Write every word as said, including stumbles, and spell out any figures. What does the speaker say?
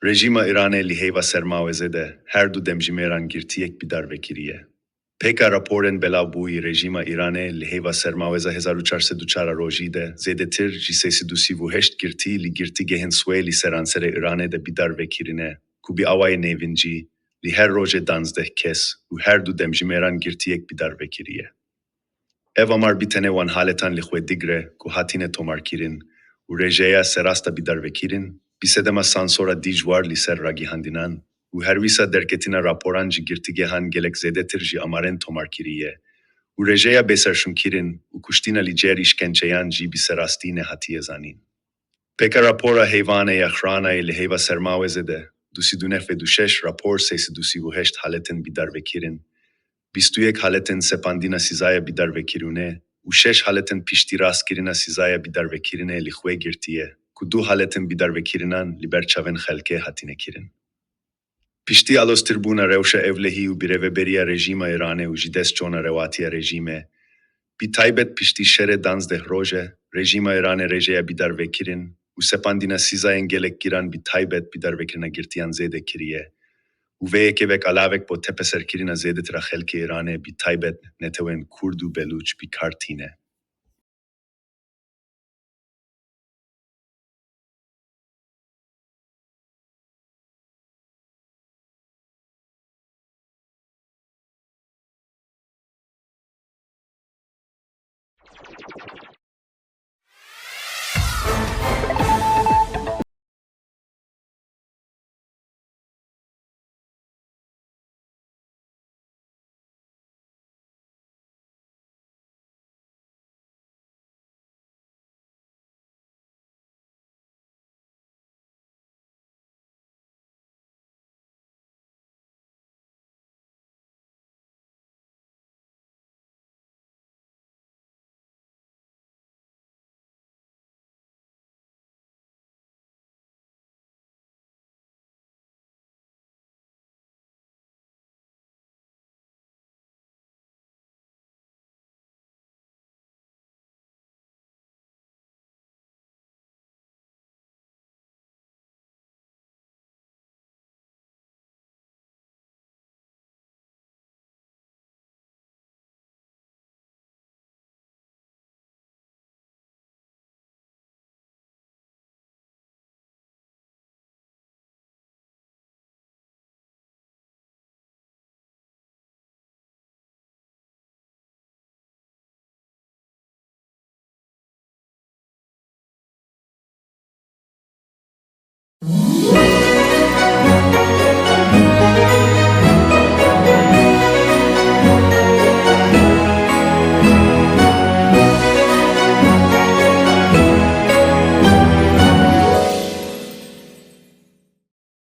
Rejîma Îranê li hêva sermawêzê de her du demjimêran girtiyek bi darve kiriye. Pêka raporên belavbûyî, rejîma Îranê li hêva sermawêza hezar û çar sed û çar a rojî de zêdetir ji sê sed û sî û heşt girtî li girtîgehên Swê li seranserê Îranê de bi darve kirine, ku bi awayê nêvîn jî li her rojê danzdeh kes û her du demjimêran girtiyek bi darve kiriye. Ev amar bi tenê wan haletan li xwe digre ku hatine tomarkirin û rêjeya serasta bi darvekirin, bi sedema sansora dijwar li ser ragihandinan û her wisa derketina raporan ji girtîgehan gelek zêdetir ji amarên tomarkirî ye û rêjeya bêserşûnkirin û kuştina li cêr îşkenceyan jî bi serastî nehatiye zanîn. Pêka rapora heyvanê ya Xranayê li hêva sermawêzê de du sed û newed û şeş rapor, sê sed û sî û heşt haletên bi darvekirin, bîst û yek haletên sepandina sîzaya bi darvekirûnê û şeş haletên piştî rastkirina sîzaya bi darvekirînê li xwe girtiye, ku du haletên bi darvekirinan li ber çavên xelkê hatine kirin. Piştî aloztirbûna rewşa ewlehî û birêveberiya rejîma Îranê û ji dest çona rewatiya rejîmê, bi taybet piştî şerê danzdeh roje, rejîma Îranê rêjeya bidarvekirin û sepandina sîzayên gelek giran, bi taybet bidarvekirina girtiyan, zêde kiriye û vê yekê wek alavek bo tepeserkirina zêdetir a xelkê Îranê, bi taybet netewên Kurd û Belûç, bi kar tîne.